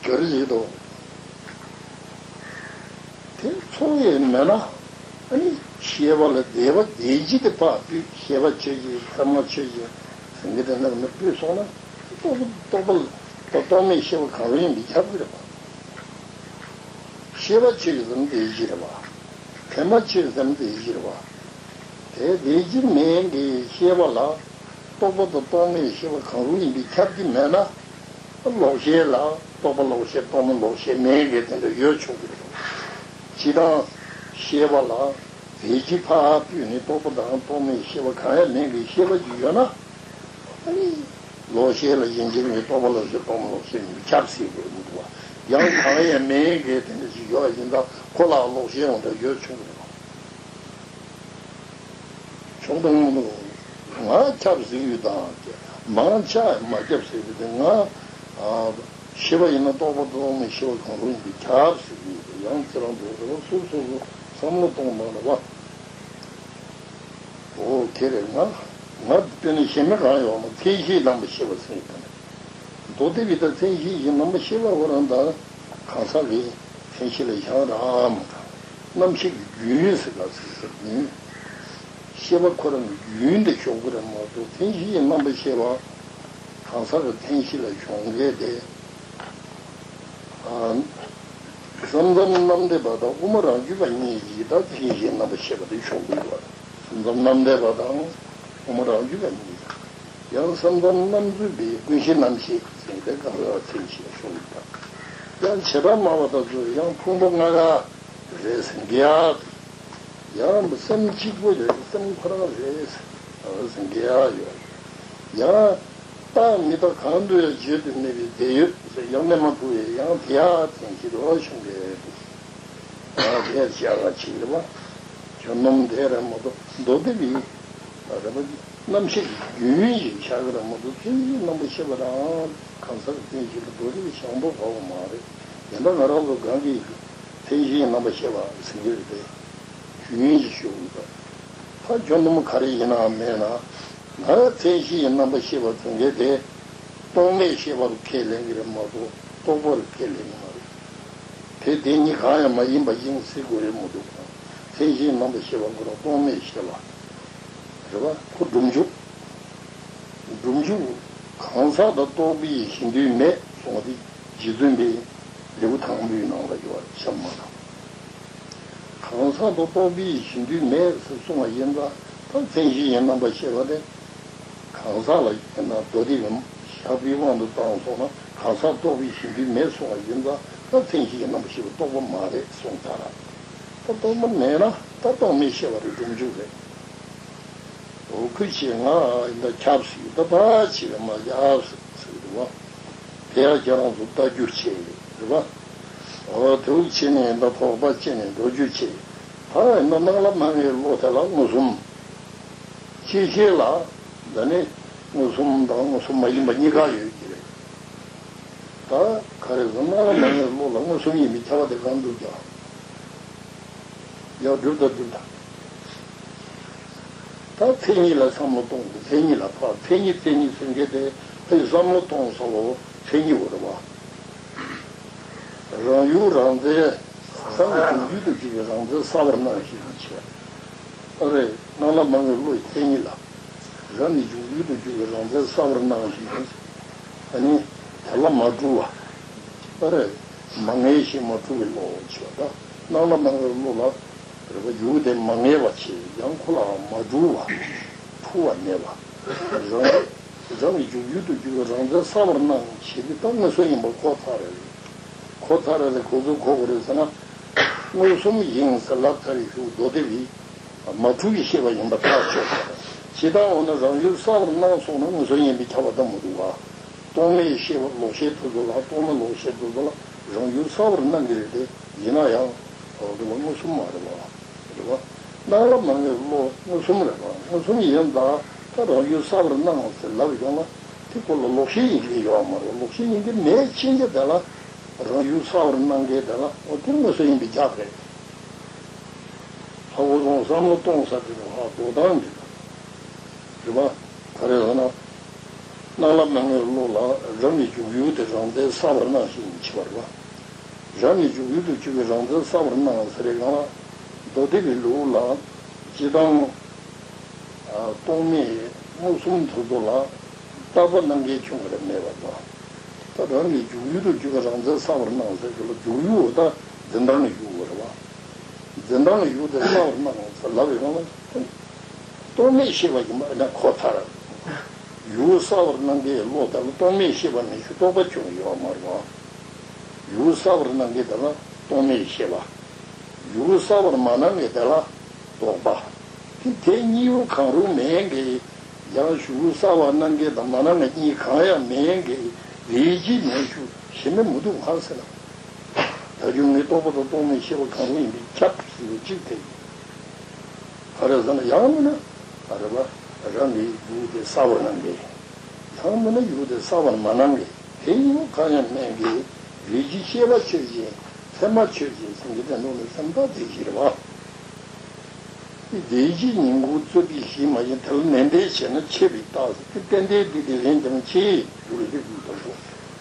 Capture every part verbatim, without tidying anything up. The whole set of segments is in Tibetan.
གྱུར་བཞིན་དུ། དེ་ཚོར་བས་མེད་ན། ཨ་ནི་ཤེས་པ་ལ་དད་པ་དད་གཞི་དེ་ཕར་ཕུད། ཤེས་པ་ཆོས་ཅན། ཚད་མ་ཆོས་ཅན་ཟེར་མཁན་དེ་ནང་ནས་ཕུད་སོང་ན། རྟོག་པ་རྟོག་པ་ལ་རྟོག་མེད་ཤེས་པ་གང་རུང་ཡིན་པས་ཁྱབ་ཀྱི་རེད་པ། ཤེས་པ་ཆོས་ཅན་ཟེར་ན་དད་གཞི་རེད་པ། ཚད་མ་ཆོས་ཅན་ཟེར་ན་དད་གཞི་རེད་པ། དེ་དད་གཞི་མེད་མཁན་གྱི་ཤེས་པ་ལ། རྟོག་པ་དང་རྟོག་མེད་ཤེས་པ་གང་རུང་ཡིན་པས་ཁྱབ་ཀྱི་མེད་ན། ལོག་ཤེས་ལ་རྟོག་པ་ལོག་ཤེས་རྟོག་མེད་ལོག་ཤེས་མེད་མཁན་དེ་འདྲ་ཡོད་ཆོག་གི་རེད། སྤྱིར་བཏང་ཤེས་པ་ལ་དད་གཞི་ཕར་ཕུད་ནས་རྟོག་པ་དང་རྟོག་མེད་ཤེས་པ་གང་ཡང་མེད་མཁན་ཤེས་པ་ཅིག་ཡོད་ན། ཨ་ནི་ལོག་ཤེས་ལ་ཡིན་གཅིག་མིན་རྟོག་པ་ལོག་ཤེས་རྟོག་མེད་ལོག་ཤེས་མེད་ཁྱབ་སྲིད་དགོས་མི་འདུག་པ། ཡང་གང་ཡང་མེད་མཁན་དེ་འདྲ་ཅིག་ཡོད་པ་ཡིན་ཙང་ཁོ་ལ་ལོག་ཤེས་འོང་འདྲ་ཡོད་ཆོག་གི་རེད། ཆོག་དང་། ང་ཁྱབ་ཟེར་ཡོད་དང་། མང་ཆེ་མ་ཁྱབ་ཟེར་ཡོད་དེ། ང་ཨ་ཤེས་པ་ཡིན་ན་རྟོག་པ་རྟོག་མེད་ཤེས་པ་གང་རུང་ཡིན་པས་ཁྱབ་ཟེར་ཡོད་དེ། ཡང་ཁྱེད་རང་ཚོ་རེ་བ་སོ་སོ་སོ་བསམ་བློ་གཏོང་དང་རེ་བ། འོ་དེ་རེད། ང་ང་དཔེར་ན་གཞན་མི་གང་ཡོད་མ། མཚན་གཞིའི་རྣམ་པར་ཤེས་པ་ཟེར་ཡོད་དང་། མདོ་སྡེ་པའི་ད་མཚན་གཞི་བཞི་རྣམ་པར་ཤེས་པ་ཁོ་རང་ད་གང་ཟག་གི་མཚན་གཞི་ལ་བཞག་ར་མ་གཏོགས། རྣམ་ཤེས་ཀྱི་རྒྱུན་ཟེར་ག་ཟེར་ཟེར་རྒྱུན། ཤེས་པ་ཁོ་རང་གི་རྒྱུན་དེ་ཤོག་གི་རེད་མ་གཏོགས། མཚན་གཞི་ཡི་རྣམ་པར་ཤེས་པ་གང་ཟག་གི་མཚན་གཞི་ལ་ཤོང་མཁན་དེ། ཨ། ས་མཚམས་རྣམ་འབྲེལ་པ་དང་དབུ་མ་རང་རྒྱུད་པ་གཉིས་ཀྱིས་ད་མཚན་གཞི་རྣམ་པར་ཤེས་པ་དེ་ཤོག་གི་ཡོད་རེད། ས་མཚམས་རྣམ་འབྲེལ་པ་དང་དབུ་མ་རང་རྒྱུད་པ་གཉིས། ཡང་ས་མཚམས་རྣམ་འཛོལ་པའི་ཀུན་ཤེས་རྣམ་ཤེས་ཟེར་ཏེ་གང་ཟག་མཚན་གཞི་ལ་ཤོག་གི་ཡོད་རེད། ཡང་བྱེ་བྲག་སྨྲ་བ་དེ་ཚོས་ཡང་ཕུང་པོ་ལྔ་ཀ་རེད་ཟེར་གི་ཡ། ཡང་སེམས་གཅིག་པུ་རེད། སེམས་ཁོ་རང་རེད་ཟེར་གི་ཡ་ཡོད། ཡང་རྟག་མི་རྟག་གང་དུ་ཡང་བརྗོད་དུ་མེད་པའི་དེ་ཡོད་ཟེར། ཡང་གནས་མ་ཐུབ་པས་ཡང་དེ་ཡང་མཚན་གཞི་རེད་བ། ཤོང་གི་རེད། ཡང་དེ་ཡང་བྱ་བ་ཅིག་རེད་བ། ཁྱོད་རྣམས་དེ་རེད་མ་གཏོགས་མདོ་སྡེ་པའི་རེད་བ། རྣམ་ཤེས་ཀྱི་རྒྱུན་ཞིག་བྱ་གི་རེད་མ་གཏོགས་མཚན་གཞིའི་རྣམ་པར་ཤེས་པ་རང་གང་ཟག་གི་མཚན་གཞི་ལ་མདོ་སྡེ་པའི་ཞང་པོ་བབས་པ་མ་རེད། ཡིན་ན་ང་རང་ཚོ་གང་གི་མཚན་གཞིའི་རྣམ་པར་ཤེས་པ་ཟེར་གྱི་རེད་དེ། རྒྱུན་ཞིག་ཞུ་དགོས་པ། ད་ཁྱོད་རྣམས་ག་རེ་ཡིན་ནའང་མེད་ན། ང་མཚན་གཞི་ཡི་རྣམ་པར་ཤེས་པ་ཟེར་མཁན་དེ། རྟོག་མེད་ཤེས་པ་རུ་ཁས་ལེན་གྱི་རེད་མ་གཏོགས་རྟོག་པ་རུ་ཁས་ལེན་གྱི་མ་རེད། དེ་དེ་གཉིས་གང་ཡང་མ་ཡིན་པ་ཡིན་ཟེར་དགོས་རེད་མི་འདུག་མཚན་གཞིའི་རྣམ་པར་ཤེས་པ་ཁོ་རང་རྟོག་མེད་ཤེས་པ་རེད་བ། ཁོ་སྒྲུབ་འཇུག་སྒྲུབ་འཇུག་གང་ཟག་དང་རྟོག་པའི་གཞི་འདུས་མེད་གསུངས་པ་དེ་རྗེ་བཙུན་པའི་ལེའུ་དང་པོའི་ནང་ལ་ཡོད་པ་ཤམ་མ་ན། གང་ཟག་དང་རྟོག་པའི་གཞི་འདུས་མེད་ཟེར་གསུངས་པ་ཡིན་ཙང་། ད་མཚན་གཞི་ཡི་རྣམ་པར་ཤེས་པ་དེ་གང་ཟག་ལ་ཡིན་ན་མདོ་སྡེ་པའི་ཞགས་པའི་དབང་དུ་བཏང་སོང་ན། གང་ཟག་རྟོག་པའི་གཞི་འདུས་མེད་གསུངས་པ་ཡིན་ཙང་། ད་མཚན་གཞི་ཡི་རྣམ་པར་ཤེས་པ་རྟོག་པ་མ་རེད་གསུངས་ཚར། ད་རྟོག་པ་མེད་ན་ད་རྟོག་མེད་ཤེས་པ་རེད། སྒྲུབ་འཇུག་རེད། འོ་ཁུ་ཆེ་ང་ཡིན་ད་ཁྱབ་སྲིད་ད་ཕ་ཆེ་བས་མ་ཡག་ཟེར་གི་འདུག་བ། དེ་ཡང་ཁྱེད་རང་ཚོ་ལྟ་རྒྱུ་ཆེ་རེད་བ། འོ་དེའུ་ཆེ་ནས་ཡིན་ད་ཐོག་པ་ཆེ་ནས་འགྲོ་རྒྱུ་ཆེ། ད་ཡིན་ད་སྣང་ལ་མ་ངེས་བློ་དེ་ལ་མངོན་སུམ། ཤེས་བྱེད་ལ་འདི་ནི་མངོན་སུམ་དང་མངོན་སུམ་མ་ཡིན་པ་གཉིས་ཀ་ཡོད་ཀྱི་རེད། ད་ག་རེ་ཟེར། སྣང་ལ་མ་ངེས་བློ་ལ་མངོན་སུམ་ཡིན་པའི་ཁྱབ་པ་དེ་གང་འགྲུབ་ཀྱང་། ཡང་སྒྲུབ་དང་སྒྲུབ་དང་། ད་མཚན་ཉིད་ལ་བསམ་བློ་གཏོང་དགོས། མཚན་ཉིད་ལ་ཕར་མཚན་ཉིད་མཚན་ཉིད་ཟེར་མཁན་དེ་ཕར་བསམ་བློ་གཏོང་ས་ལོ་མཚན་ཉིད་འོ་རེད་བ། རང་ཡུལ་རང་རྫས་བསམ་གྱི་འཇུག་ཡུལ་དུ་གྱུར་པའི་རང་རྫས་གསལ་བར་སྣང་ཞིང་བྱས། ཨ་རེ། སྣང་ལ་མ་ངེས་བློ་ཡི་མཚན་ཉིད་ལ། རང་ནི་འཇུག་ཡུལ་དུ་གྱུར་པའི་རང་རྫས་གསལ་བར་སྣང་ཞིང་། ཨ་ནི་དེ་ལ་མ་གྲུབ་པ། ཨ་རེ། མ་ངེས་ཤིང་མ་གྲུབ་པའི་བློ་ཞེས་པ་དང་། སྣང་ལ་མ་ངེས་བློ་ལ་རེད་པ། ཡུལ་དེ་མ་ངེས་པ་བྱས། ཡང་ཁོ་ལའང་མ་གྲུབ་པ། འཁྲུལ་བ་མེད་པ། རང་རང་གི་འཇུག་ཡུལ་དུ་གྱུར་པའི་རང་རྫས་གསལ་བར་སྣང་ཞེས་པའི་ད་མངོན་སུམ་ཡིན་པ་གོ་ཚར་རེད། གོ་ཚར་རེད་ལ་ག་ཚོད་གོ་དགོས་རེད་ཟེར་ན། མངོན་སུམ་ཡིན་ཟེར་ལབ་ཚར་ཡོད། མདོ་སྡེ་པའི་མ་གྲུབ་པའི་ཤེས་པ་ཡིན་པ་ཐག་ཆོད་པ་རེད། ཇི་ལྟར་འོ་ན་རང་ཡུལ་གསལ་བར་སྣང་སོང་ན་མངོན་སུམ་ཡིན་པས་ཁྱབ་པ་ད་མི་འདུག་ག་རྟོག་མེད་ཤེས་པ་ལོག་ཤེས་དེ་ཚོ་ལ། རྟོག་མེད་ལོག་ཤེས་དེ་ཚོ་ལ་རང་ཡུལ་གསལ་བར་སྣང་གི་རེད་དེ། ཡིན་ན་ཡང་འོ་དེ་ལ་མངོན་སུམ་མ་རེད་པ། རེད་པ། སྣང་ལ་མ་ངེས་བློ་མངོན་སུམ་རེད་པ། མངོན་སུམ་ཡིན་ད་ད་རང་ཡུལ་གསལ་བར་སྣང་ཟེར་ལབ་ཡོང་ན། དེ་ཁོ་ལ་ལོག་ཤེས་ཡིན་གྱི་ཡོད་མ་རེད། ལོག་ཤེས་ཡིན་གྱི་མེད་ཕྱིན་ཆད་དེ་ལ་རང་ཡུལ་གསལ་བར་སྣང་མཁན་དེ་ལ་འོ་དེ་མངོན་སུམ་ཡིན་པས་ཁྱབ་རེད། ཧ་གོ་སོང་། བསམ་བློ་གཏོང་ས་དེ་ཧ་འགྲོ་སྟངས་འདི་རེད་པ། ག་རེ་ཟེར་ན། སྣང་ལ་མ་ངེས་བློ་ལ་རང་གི་འཇུག་ཡུལ་དེ་རང་རྩལ་གསལ་བར་སྣང་ཞེས་བྱ་བ་རེད་བ། རང་གི་འཇུག་ཡུལ་དུ་གྱུར་པའི་རང་རྩལ་གསལ་བར་སྣང་ཟེར་བའི་སྒང་ལ། མདོ་སྡེ་པའི་ལུགས་ལ་སྤྱིར་བཏང་སྟོང་མེད་མངོན་སུམ་དུ་ལ་བརྟག་པ་གནང་མཁན་བྱུང་བ་རེད་མེད་པ་དང་། ད་རང་གི་འཇུག་ཡུལ་དུ་གྱུར་པའི་རང་རྩལ་གསལ་བར་སྣང་ཟེར་གྱི་ལ་འཇུག་ཡུལ་ད་འཛིན་སྟངས་ཀྱི་ཡུལ་རེད་བ། འཛིན་སྟངས་ཀྱི་ཡུལ་དེ་གསལ་བར་སྣང་ཟེར་ལབ་པའི་སྒང་ལ། སྟོང་མེད་ཤེས་པ་ཡིན་པ་ཨ་ནི་ཁོ་ཐག་རེད། ཡུལ་གསལ་བར་སྣང་མཁན་བློ་དེ་ལ་སྟོང་མེད་ཤེས་པ་མིན་ཞུ་རྟོག་པ་བྱུང་ཡོད་མ་རེད་བ། ཡུལ་གསལ་བར་སྣང་མཁན་དེ་ལ་སྟོང་མེད་ཤེས་པ། ཡུལ་གསལ་བར་མ་སྣང་མཁན་དེ་ལ་རྟོག་པ། དེ་དེ་གཉིས་པོ་གང་རུང་མེད་མཁན། ཡང་ཞུ་གསལ་བར་སྣང་མཁན་དང་མ་སྣང་མཁན་གཉིས་གང་ཡང་མེད་མཁན་རེད་ཅེས་མིན་ཞུ་ཞེ་མི་མི་འདུག་གང་ཟེར་ན། ད་རྒྱུ་ངའི་རྟོག་པ་དང་རྟོག་མེད་ཤེས་པ་གང་རུང་ཡིན་པས་ཁྱབ་ཟེར་བ་གཅིག་དེ། ག་རེ་ཟེར་ན་ཡང་མིན་ན། ཨ་རེ་བ། རང་གི་ཡུལ་དེ་གསལ་བར་སྣང་མཁན། ཡང་མིན་ན་ཡུལ་དེ་གསལ་བར་མ་སྣང་མཁན། དེ་གཉིས་པོ་གང་ཡང་མེད་མཁན། རེད་ཅེས་ཤེས་པ་ཆོས་ཅན། ཚད་མ་ཆོས་ཅན་ཟེར་མཁན་དེ་ནང་ནས་སེམས་ཐག་དེ་བཞིན་རེད་བ། དེ་བདེན་བཞིའི་ཉིང་ཁུ་རྩོད་པའི་གཞི་མ་ཡིན། དེ་ལ་ནན་ཏན་བྱས་ན་ཆད་པའི་རྟགས་ཟེར་དེ་ཏན་ཏན་དེ་དེ་ལན་ཀྱང་ཆེ་ཞུ་རེ་རེ་དགོས་དོ་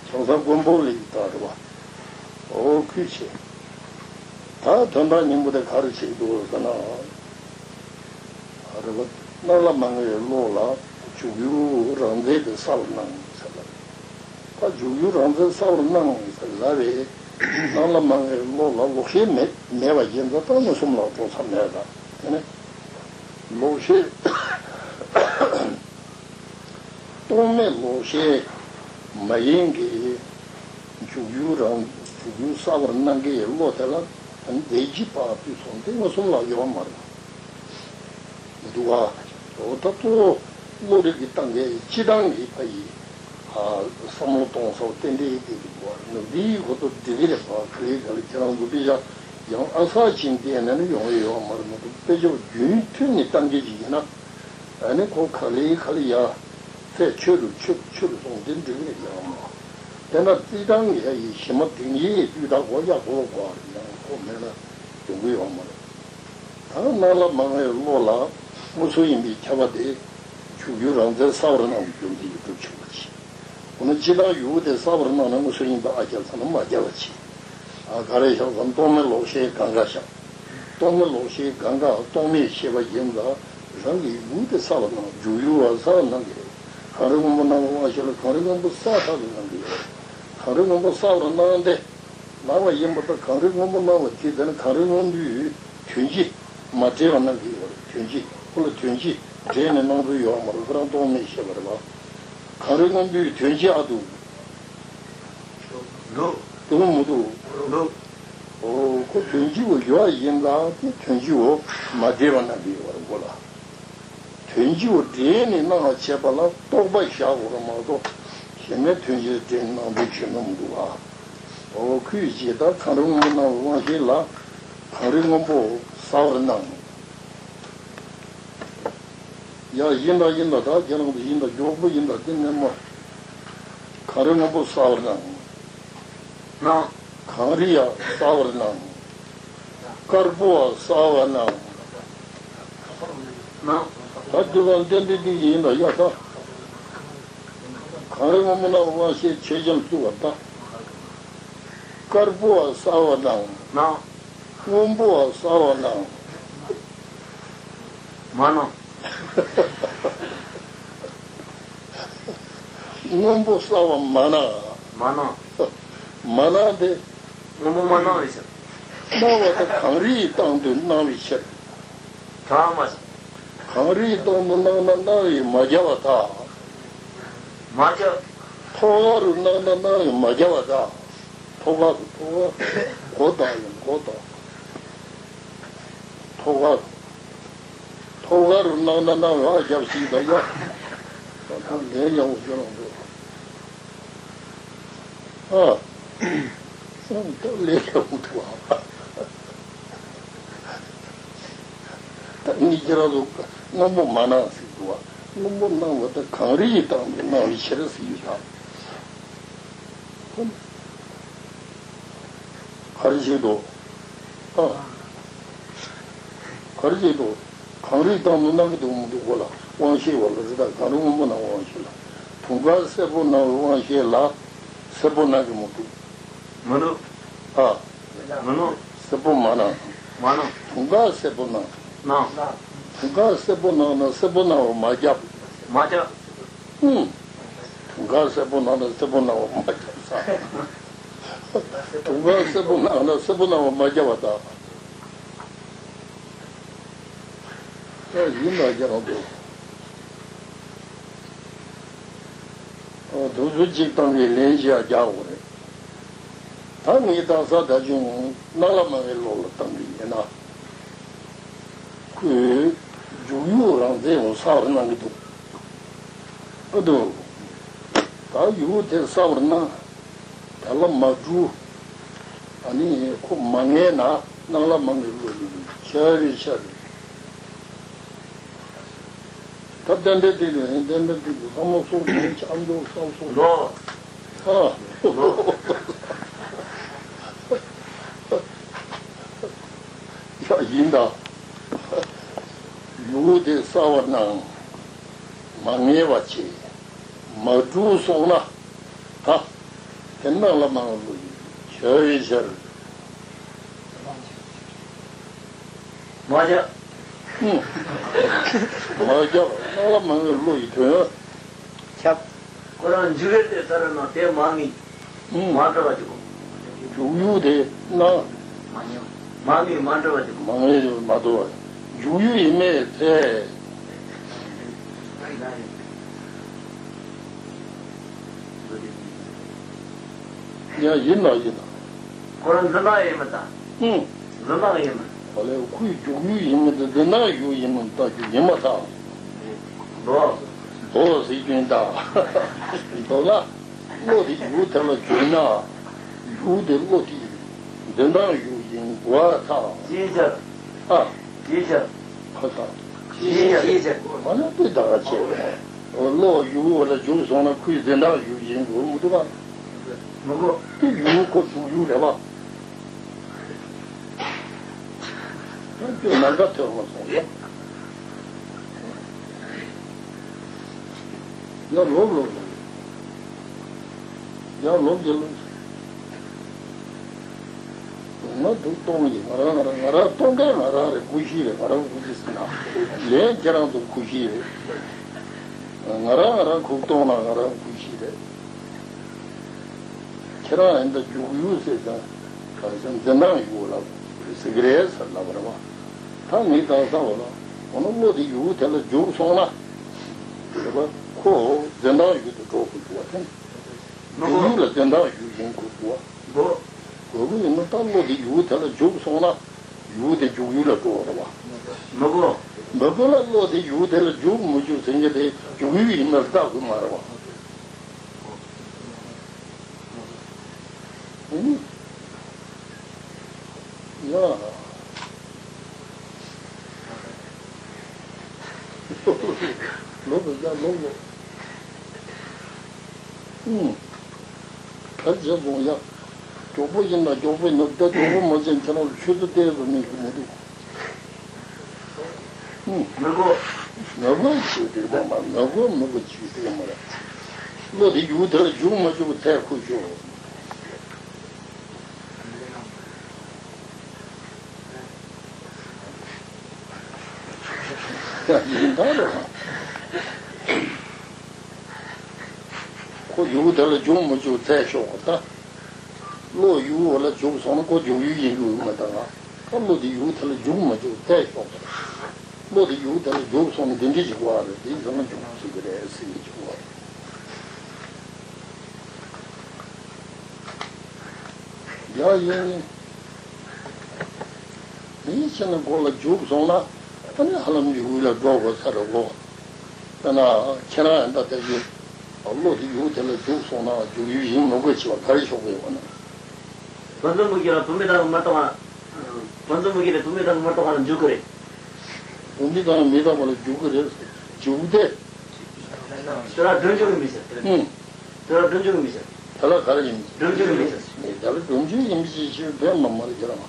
ཞོག་བྱང་ས་མགོན་པོ་ལས་ཀྱི་རྟགས་རེད་བ། ཨོ་ཁུལ་ཆེ། ད་དོན་དག་སྙིང་པོ་དེ་ག་རེ་བྱེད་འདུག་ཟེར་ན། ཨ་རེ་བ། སྣང་ལ་མ་ངེས་པའི་བློ་ལ་འཇུག་ཡུལ་རང་རྩལ་དེ་གསལ་བར་སྣང་ཟེར་བ་རེད། ད་འཇུག་ཡུལ་རང་རྩལ་གསལ་བར་སྣང་ཟེར་ལབ་པས། སྣང་ལ་མ་ངེས་པའི་བློ་ལ་ལོག་ཤེས་མེད་མེད་པ་ཡིན་ཙང་ད་མངོན་སུམ་ལ་འགྲོ་ས་མེད་ད། དེ་ནི་ལོག་ཤེས། རྟོག་མེད་ལོག་ཤེས་མ་ཡིན་གྱི། འཇུག་ཡུལ་རང་འཇུག་ཡུལ་གསལ་བར་སྣང་གི་བློ་དེ་ལ་བདེན་བཞི་པ་དུས་སོང་སྟེ་མངོན་སུམ་ལ་ཡོད་མ་རེད། འདུག་ག་འོ་ད་གཙོ་བོ་བློ་རིག་གི་སྟངས་ཀའི་སྤྱི་དང་གི་ཕ་ཡི་བསམ་བློ་གཏོང་ས་ཏན་ཏན་ཡིན་དེ་འདུག་ག་ནུབ་དེའི་ཁོ་ཚོ་འགྲིག་གི་རེད་པ། ག་ལེ་ག་ལེ་ཁྱེད་རང་ཚོ་དཔེ་ཆ་ཡང་ཨ་ས་ཅིང་བལྟས་ནས་ནི་ཡོང་གི་ཡོད་མ་རེད་མ་གཏོགས། དཔེ་ཆ་རྒྱུན་མཐུད་ནས་བཏང་མཁན་ཅིག་ཡིན་ན། ཨ་ནི་ཁོ་ག་ལེ་ག་ལེ་ཡ། ཚད་ཆོད་རུ་ཆོད་ཆོད་རུ་སོང་དེ་འགྲིག་གི་རེད་ཡང་མ། དེ་ན་རྩིས་ཐང་ཡ་ཡི་ཞི་མ་དེང་ཡི་དུས་ད་གོ་ཡ་གོ་གོ་རེད་ཡང་ཁོ་མེད་ན་ཡོང་གི་ཡོད་མ་རེད། ད་སྣང་ལ་མ་ངེས་བློ་ལ་མངོན་སུམ་ཡིན་པའི་ཁྱབ་པ་དེ། འཇུག་ཡུལ་རང་རྩལ་གསལ་བར་སྣང་བའི་རྒྱུ་མཚན་གྱིས་གྲུབ་ཆོག་པ་ཅིག་འོ་ན་སྤྱིར་བཏང་ཡུལ་དེ་གསལ་བར་སྣང་ན་མངོན་སུམ་ཡིན་པ་ཨ་རྒྱབ་ཚང་ན་མ་རྒྱབ་པ་ཅིག་ཨ་ག་རེ་བཞག་ཙམ་རྟོག་མེད་ལོག་ཤེས་གང་ག་བཞག་རྟོག་མེད་ལོག་ཤེས་གང་ག་རྟོག་མེད་ཤེས་པ་ཡིན་ཙང་རང་གི་ཡུལ་དེ་གསལ་བར་སྣང་འཇུག་ཡུལ་བ་གསལ་བར་སྣང་གི་རེད། གང་རིག་སྔོན་པོ་སྣང་བའི་དབང་ཤེས་ལ་གང་རིག་སྔོན་པོ་གསལ་བར་སྣང་གི་ཡོད། གང་རིག་སྔོན་པོ་གསལ་བར་སྣང་སྟེ། སྣང་བ་ཡིན་པ་དང་གང་རིག་སྔོན་པོ་སྣང་བ་དེ་ལྟར་ན་གང་རིག་སྔོན་པོའི་དོན་སྤྱི་མ་འདྲེས་པ་སྣང་གི་ཡོད་རེད། དོན་སྤྱི་ཁོ་ལ་དོན་སྤྱི་འདྲེས་ནས་སྣང་ཚུལ་ཡོད་མ་རེད། ཁོ་རང་རྟོག་མེད་ཤེས་པ་རེད་པ། གང་རིག་སྔོན་པོའི་དོན་སྤྱི་ཨ་འདུག་འདུག་འདུག་མི་འདུག་འདུག་འོ་ཁོ་དོན་སྤྱི་བོ་ཡོད་ཡིན་ཙང་དེ་དོན་སྤྱི་བོ་མ་འདྲེས་པ་སྣང་གི་ཡོད་རེད་ཁོ་ལ། དོན་སྤྱི་བོ་འདྲེས་ནས་སྣང་བ་བྱེད་པ་ལ་རྟོག་པ་བཞག་དགོས་རེད་མ་གཏོགས་གཞན་མའི་དོན་སྤྱི་འདྲེས་ནས་སྣང་དུ་བྱེད་ནི་མི་འདུག་ཨ། འོ་ཁུལ་གྱིས་ད་གང་རིག་སྔོན་པོ་སྣང་བའི་དབང་ཤེས་ལ་གང་རིག་སྔོན་པོ་གསལ་བར་སྣང་། ཡ་ཡིན་ད་ཡིན་ད་ད་ཁྱེད་རང་ཚོ་ཡིན་ད་མགྱོགས་པོ་ཡིན་ད་དེ་ནས་མ། གང་རིག་སྔོན་པོ་གསལ་བར་སྣང་། སྣང་། གངས་རི་ཡང་གསལ་བར་སྣང་། དཀར་པོ་ཡང་གསལ་བར་སྣང་། སྣང་། ད་འདི་བ་འདི་འདི་འདི་ཡིན་ལ་ཡ་ད། གངས་རི་སྔོན་པོ་སྣང་དབང་ཤེས་ཆོས་ཅན་བཙུགས་པ་ད། དཀར་པོ་ཡང་གསལ་བར་སྣང་། སྣང་། སྔོན་པོ་ཡང་གསལ་བར་སྣང་། མ་སྣང་། སྔོན་པོ་གསལ་བ་མ་སྣང་། མ་སྣང་། མ་སྣང་སྟེ། སྔོན་པོ་མ་སྣང་བའི་ཕྱིར། སྣང་བ་དེ་གངས་རི་ཡི་སྟེང་དུ་སྣང་བའི་ཕྱིར། གང་མ། གངས་རི་ཡི་སྟེང་དུ་སྣང་ན་སྣང་བས་མ་བརྒྱབ་པར་ཐལ། མ་བརྒྱབ། ཐོག་ཁ་རུ་སྣང་ན་སྣང་བས་མ་བརྒྱབ་པར་ཐལ། ཐོག་ཁ་རུ་ཐོག་ཁ་སྒོ་དང་ཡང་སྒོ་དང་། ཐོག་ཁ་རུ། ཐོག་ཁ་རུ་སྣང་ན་སྣང་བས་ཨ་རྒྱབ་ཞིག་དང་ཡ། ད་ལན་ཡག་པོ་ཤོད་རང་འདུག་ཨ། སང་ད་ལན་ཡག་པོ་འདུག་ཨ། ད་ངས་ཁྱེད་རང་ཚོ་སྔོན་པོ་མ་སྣང་ཟེར་འདུག་ཨ། སྔོན་པོ་སྣང་བ་ད་གངས་རི་ཡི་སྟེང་དུ་སྣང་བའི་ཕྱིར་ཟེར་ཡོད་ད། ག་རེ་བྱེད་དོ། ཨ། ག་རེ་བྱེད་དོ། གངས་རིའི་སྟེང་དུ་སྣང་གི་འདུག་མི་འདུག་གོ་ལ་དབང་ཤེས་པ་ལ་རི་དྭགས་གངས་རི་སྔོན་པོ་སྣང་དབང་ཤེས་ལ། དུང་དཀར་སེར་པོ་སྣང་བའི་དབང་ཤེས་ལ་སེར་པོ་སྣང་གི་མི་འདུག་མི་འདུག་ཨ། མི་འདུག་སེར་པོ་མ་སྣང་། མ་སྣང་། དུང་དཀར་སེར་པོ་སྣང་། སྣང་། དུང་དཀར་སེར་པོ་སྣང་ན་སེར་པོ་སྣང་བ་མ་རྒྱབ། མ་རྒྱབ། ཨུམ། དུང་དཀར་སེར་པོ་སྣང་ན་སེར་པོ་སྣང་བ་མ་རྒྱབ་ས། དུང་དཀར་སེར་པོ་སྣང་ན་སེར་པོ་སྣང་བ་མ་རྒྱབ་པ་དང་། ད་ཡིན་ལ་རྒྱག་འདུག་དུས་ཚོད་གཅིག་བཏང་གི་ལན་ཞིག་རྒྱག་དགོས་རེད། ད་ངས་བཏང་ས་ད་ཅུང་སྣང་ལ་མ་ངའི་བློ་ལ་བཏང་གི་ཡིན་ན། ཁོས་འཇུག་ཡུལ་རང་བཙན་འོང་གསར་བར་གནང་གི་འདུག་ཨ་འདུག་ད་ཡུལ་དེ་གསར་བར་གནང་། དེ་ལ་མ་འགྲུལ། ཨ་ནི་ཁོ་མ་ངེས་ན་སྣང་ལ་མ་ངའི་བློ་ཡིན་ཤ་རི་ཤ་རི། ད་ཏན་ཏན་ཏིག་ལ་ཡིན་ཏན་ཏན་ཏིག་ལ་བསམ་བློ་སོགས་ཀྱི་ཆམ་འགྲོ་བསམ་སོགས་ལོ། ཨ། ལོ། ཡ་ཡིན་ད། ཡུལ་དེ་གསར་བར་སྣང་། མ་ངེས་པ་བྱེད། མ་འགྲུལ་སོང་ན། ད། དེ་སྣང་ལ་མ་ངའི་བློ་ཡིན་ཤ་རི་ཤ་རི། མ་རྒྱབ། ཧུམ། མ་རྒྱབ་སྣང་ལ་མ་ངའི་བློ་ཡི་དོན། ཁྱབ། ཁོ་རང་འཇུག་ཡུལ་དེ་ས་ར་ན་དེ་མ་ངེས། ཧུམ། མ་འགྲོ་བ་ཅིག་གོ། འཇུག་ཡུལ་དེ་ན། མ་ངེས། མ་ངེས་མ་འགྲོ་བ་ཅིག་གོ། མ་ངེས་མ་འགྲོ་བ། འཇུག་ཡུལ་ཡིན་མེད་ཚེ། ཡ་ཡིན་ལ་ཡིན་ལ། ཁོ་རང་འཛིན་པ་ཡིན་མི་ད། ཨུང་། འཛིན་པ་ཡིན་མི། ཧ་ལས་ཁོའི་འཇུག་ཡུལ་ཡིན་མི་དེ་འཛིན་སྟངས་ཡུལ་ཡིན་མི་ལྟ་རྒྱུ་ཡིན་མ་ཐག་འདོ། འདོ་ཟེར་རྒྱུ་ཡིན་ད། འདོ་ལ། བློ་དེ་ཡུལ་དེ་ལ་འཇུག་ན། ཡུལ་དེ་བློ་དེ་འཛིན་སྟངས་ཡུལ་ཡིན་དགོས་ཐག་ཅིའི་ཕྱིར། ཨ། ཅིའི་ཕྱིར། ཁོ་དང་། ཅིའི་ཕྱིར། ཅིའི་ཕྱིར། མ་ན་དེ་ད་ག་བྱས་པས། བློ་ཡུལ་བ་ལ་འཇུག་སོང་ན་ཁོའི་འཛིན་སྟངས་ཡུལ་ཡིན་དགོས་མི་འདུག་ག་མི་དགོས། དེ་ཡུལ་ཁོ་འཇུག་ཡུལ་རེད་པ། ཁྱོད་ནམ་མཁའ་ཐོན་མ་སོང་ཡ། ཡ་ལོབ་ལོབ་ལོབ། ཡ་ལོབ་ཀྱི་ལོབ། ང་འདུག་གཏོང་ཡིན་ང་རང་ང་རང་ང་རང་གཏོང་མཁན་ང་རང་རེད། ཀུ་ཤི་རེད། ང་རང་ཀུ་ཤི་ཟེར་ན། ལན་ཁྱེད་རང་ཚོ་ཀུ་ཤི་རེད། ང་རང་ང་རང་ཁུག་གཏོང་ན་ང་རང་ཀུ་ཤི་རེད། ཁྱེད་རང་ཨེ་འདྲ་འཇུག་ཡུལ་ཟེར་ཙང་གང་ཟེར་འཛིན་སྟངས་ཡུལ་ལ་ཟེར་གི་རེད་ཟེར་ལབ་པ་རེད་པ། ད་ངས་དང་ས་བ་ལ་འོ་ན་བློ་དེ་ཡུལ་དེ་ལ་འཇུག་སོང་ན་རེད་པ། ཁོ་འཛིན་སྟངས་ཡུལ་དུ་འགྲོ་དགོས་འདུག་བ། དེ་འཇུག་ཡུལ་ལ་འཛིན་སྟངས་ཡུལ་ཡིན་དགོས་འདུག་བ། དགོས་དགོས་ཡིན་ན་ད་བློ་དེ་ཡུལ་དེ་ལ་འཇུག་སོང་ན་ཡུལ་དེ་འཇུག་ཡུལ་ལ་འགྲོ་བ་རེད་པ། མི་དགོས། མི་དགོས་ལ་བློ་དེ་ཡུལ་དེ་ལ་འཇུག་མི་འཇུག་ཟེར་མཁན་དེ་འཇུག་ཡུལ་ཡིན་ན་ལྟ་དགོས་མ་རེད་པ། ཨ་ནི། ཡ། ལོག་གི་ཡ་ལོག་ལོག་ཨུམ། གར་བྱས་སོང་ཡ། མགྱོགས་པོ་ཡིན་ན་མགྱོགས་པོ་ཡིན་ན་ད་མགྱོགས་པོ་མ་བྱས་ཁྱེད་རང་ལ་ཆུ་ཚོད་བལྟས་སོང་མི་ཞིག་མི་འདུག་ཨུམ། མི་དགོས། མི་དགོས་ཞུ་དེ་གོ་མ་མི་དགོས་མི་དགོས་ཞུ་དེ་མ་རེད། བློ་དེ་ཡུལ་དེ་ལ་འཇུག་མ་འཇུག་ཚད་ཁུ་ཞོག་ཡིན་ད་རེད། ཁོ་ཡུལ་དེ་ལ་འཇུག་མི་འཇུག་ཚད་ཤོག་ད། བློ་ཡུལ་བ་ལ་འཇུག་སོང་ན་ཁོ་འཇུག་ཡུལ་ཡིན་དགོས་མ་ད་ང་། ད་བློ་དེ་ཡུལ་དེ་ལ་འཇུག་མ་འཇུག་ཚད་ཤོག་ད། བློ་དེ་ཡུལ་དེ་ལ་འཇུག་སོང་ན་འདི་འདྲ་ཞིག་བ་རེད། དེ་ཡིན་ན་འཇུག་ཟེར་གི་རེད་ཟེར་གི་འཇུག་བ་རེད། ཡ་ཡིན། མིའི་ཕྱི་ནས་མགོ་ལ་རྒྱུག་སོང་ན་ཨ་ནི་ཧ་ལམ་ཡུལ་ལ་འགྲོ་དགོས་ས་རེད་གོ། དཔེར་ན་ཁྱེད་རང་ཡང་ད་ལྟ་ཡུལ་བློ་དེ་ཡུལ་དེ་ལ་རྒྱུག་སོང་ན་རྒྱུག་ཡུལ་ཡིན་མི་དགོས་ཆེ་བ་ག་རེ་ཤོག་གི་ཡོད་ན། བོན་པོ་མི་གི་ལ་བུད་མེད་དང་མི་གཏོང་བ། བོན་པོ་མི་གི་ལ་བུད་མེད་དང་མི་གཏོང་བ་ལ་འཇུག་གི་རེད། བུད་མེད་དང་མི་གཏོང་བ་ལ་རྒྱུག་གི་རེད། རྒྱུག་སྟེ། དེ་ལ་སྒྲུབ་འཇུག་གི་མི་ཟེར། ཨུང་། དེ་ལ་སྒྲུབ་འཇུག་གི་མི་ཟེར། དེ་ལ་ག་རེ་ཡིན། སྒྲུབ་འཇུག་གི་མི་ཟེར། དེ་ལ་སྒྲུབ་འཇུག་ཡིན་པ་ཞིག་ཞུ་བས་མ་མ་རེད་ཀྱི་རང་།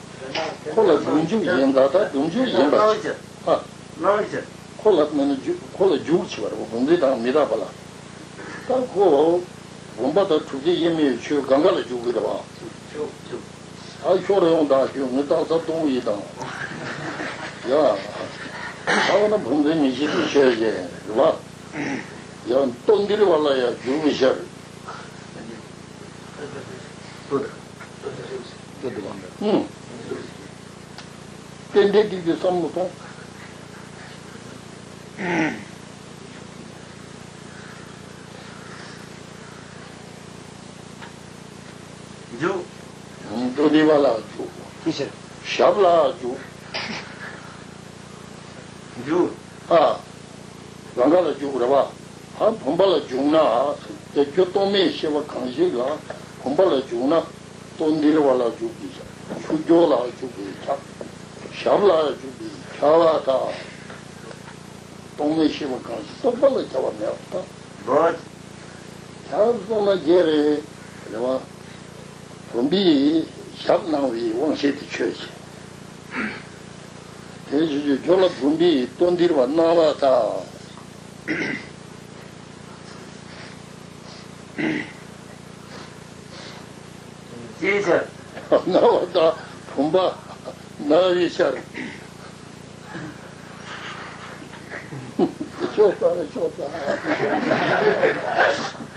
ཁོ་ལ་སྒྲུབ་འཇུག་ཡིན་ད་ལྟ་སྒྲུབ་འཇུག་ཡིན་པ་ཞིག་ཧ། སྣང་ཞིག་ཁོ་ལ་མེད་ན་རྒྱུ་ཁོ་ལ་རྒྱུག་ཆེ་བ་རེད་བུད་མེད་དང་མི་རྟག་པ་ལ། ད་ཁོ་བུམ་པ་དང་གྲུབ་ཆའི་དབྱེར་མེད་ཆོས་གང་ག་ལ་འཇུག་གི་རེད་བ། ཨ་ཤོར་ཡོང་དང་ཁྱོད་ངའི་རྟགས་གསལ་གཏོང་གི་ཡིན་དང་། ཡ། ད་བ་ན་བུམ་འཛིན་ཉེར་བཞི་དེ་ཆོས་ཅན་རེད་བ། ཡང་ལྟོ་ལྡིར་བ་ལ་ཡང་འཇུག་པའི་ཕྱིར། ཨུམ། རྟེན་འབྲེལ་འགྲིག་པའི་བསམ་བློ་གཏོང་། འཇུག་ལྟོ་ལྡིར་བ་ལ་འཇུག་ཅི་ཕྱིར། ཞབས་ལ་འཇུག་འཇུག་ཨ། གང་ག་ལ་འཇུག་རེད་བ། ཨ་བུམ་པ་ལ་འཇུག་ན། དེ་རྒྱུ་རྟོག་མེད་ཤེས་པ་གང་ཞིག་ལ་བུམ་པ་ལ་འཇུག་ན། ལྟོ་ལྡིར་བ་ལ་འཇུག་པའི་ཆ། ཆུ་སྐྱོར་ལ་འཇུག་པའི་ཆ། ཞབས་ལ་འཇུག་པའི་ཆ་བ་དང་། རྟོག་མེད་ཤེས་པ་གང་ཞིག་རྟོག་པ་ལ་ཁྱབ་པ་མེད་པ་དང་། འགྲོ། ཆ་སོང་ན་བརྒྱད་རེད། རེད་བ། བུམ་པའི་ཞབས་སྣང་བའི་དབང་ཤེས་དེ་ཆོས་ཅན། དེ་བཞིན་དུ་སྦྱོར་ལ་བུམ་པའི་ལྟོ་ལྡིར་བ་སྣང་བ་དང་། ཅིའི་ཕྱིར། སྣང་བ་དང་བུམ་པ་སྣང་བའི་ཕྱིར། ཆོག་ཙང་ཆོག་ཙང་།